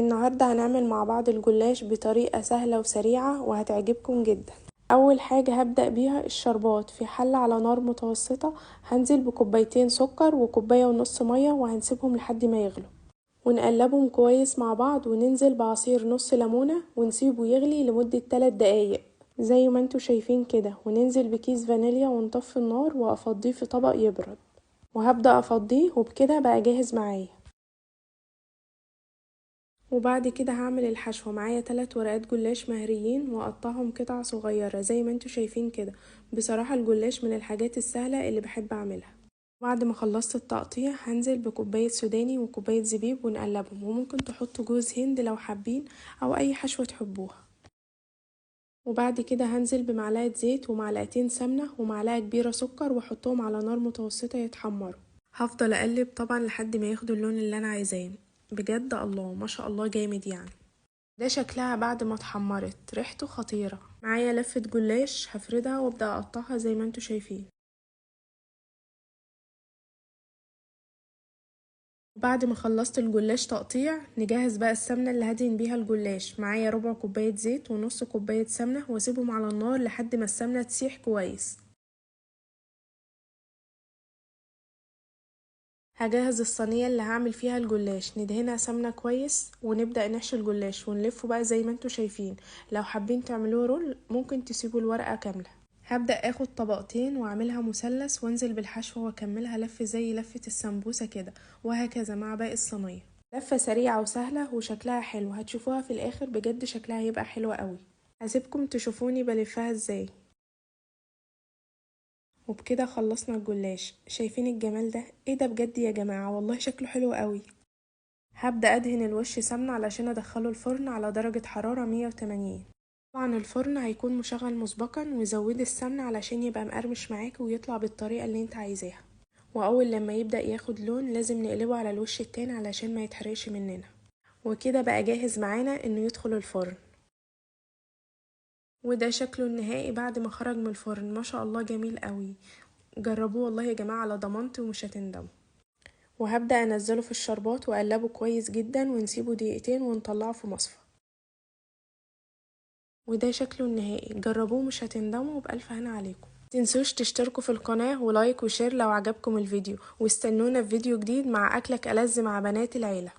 النهاردة هنعمل مع بعض الجلاش بطريقة سهلة وسريعة وهتعجبكم جدا. اول حاجة هبدأ بيها الشربات. في حلة على نار متوسطة هنزل بكوبايتين سكر وكوباية ونص مية، وهنسيبهم لحد ما يغلوا ونقلبهم كويس مع بعض، وننزل بعصير نص ليمونة ونسيبه يغلي لمدة 3 دقايق زي ما انتوا شايفين كده، وننزل بكيس فانيليا ونطفي النار وافضيه في طبق يبرد، وهبدأ افضيه وبكده بقى جاهز معايا. وبعد كده هعمل الحشوة. معايا 3 ورقات جلاش مهريين واقطعهم قطع صغيرة زي ما انتوا شايفين كده. بصراحة الجلاش من الحاجات السهلة اللي بحب اعملها. بعد ما خلصت التقطيع هنزل بكوباية سوداني وكوباية زبيب ونقلبهم، وممكن تحطوا جوز هند لو حابين او اي حشوة تحبوها. وبعد كده هنزل بمعلقة زيت ومعلقتين سمنة ومعلقة كبيرة سكر واحطهم على نار متوسطة يتحمروا. هفضل اقلب طبعا لحد ما ياخدوا اللون اللي انا عايزاه. بجد الله ما شاء الله جامد يعني. ده شكلها بعد ما اتحمرت، ريحته خطيرة. معايا لفة جلاش هفردها وابدأ اقطعها زي ما انتوا شايفين. بعد ما خلصت الجلاش تقطيع نجهز بقى السمنة اللي هدهن بيها الجلاش. معايا ربع كوباية زيت ونص كوباية سمنة، واسيبهم على النار لحد ما السمنة تسيح كويس. هجهز الصينية اللي هعمل فيها الجلاش، ندهنها سمنة كويس ونبدأ نحشي الجلاش ونلفه بقى زي ما انتوا شايفين. لو حابين تعملوه رول ممكن تسيبوا الورقة كاملة. هبدأ اخد طبقتين واعملها مثلث وانزل بالحشوة واكملها لف زي لفة السمبوسة كده، وهكذا مع باقي الصينية. لفة سريعة وسهلة وشكلها حلو، هتشوفوها في الاخر بجد شكلها هيبقى حلو قوي. هسيبكم تشوفوني بلفها ازاي. وبكده خلصنا الجلاش. شايفين الجمال ده؟ ايه ده بجد يا جماعة، والله شكله حلو قوي. هبدأ ادهن الوش سمنة علشان ادخله الفرن على درجة حرارة 180. طبعا الفرن هيكون مشغل مسبقا، وزودي السمنة علشان يبقى مقرمش معاك ويطلع بالطريقة اللي انت عايزاها. واول لما يبدأ ياخد لون لازم نقلبه على الوش التاني علشان ما يتحرقش مننا. وكده بقى جاهز معانا انه يدخل الفرن. وده شكله النهائي بعد ما خرج من الفرن، ما شاء الله جميل قوي. جربوه والله يا جماعة على ضمانتي ومش هتندموا. وهبدأ انزله في الشربات واقلبه كويس جدا ونسيبه دقيقتين ونطلعه في مصفى. وده شكله النهائي، جربوه مش هتندموا، وبألف هنا عليكم. متنسوش تشتركوا في القناة و like و share لو عجبكم الفيديو، واستنونا في فيديو جديد مع أكلك ألذ مع بنات العيلة.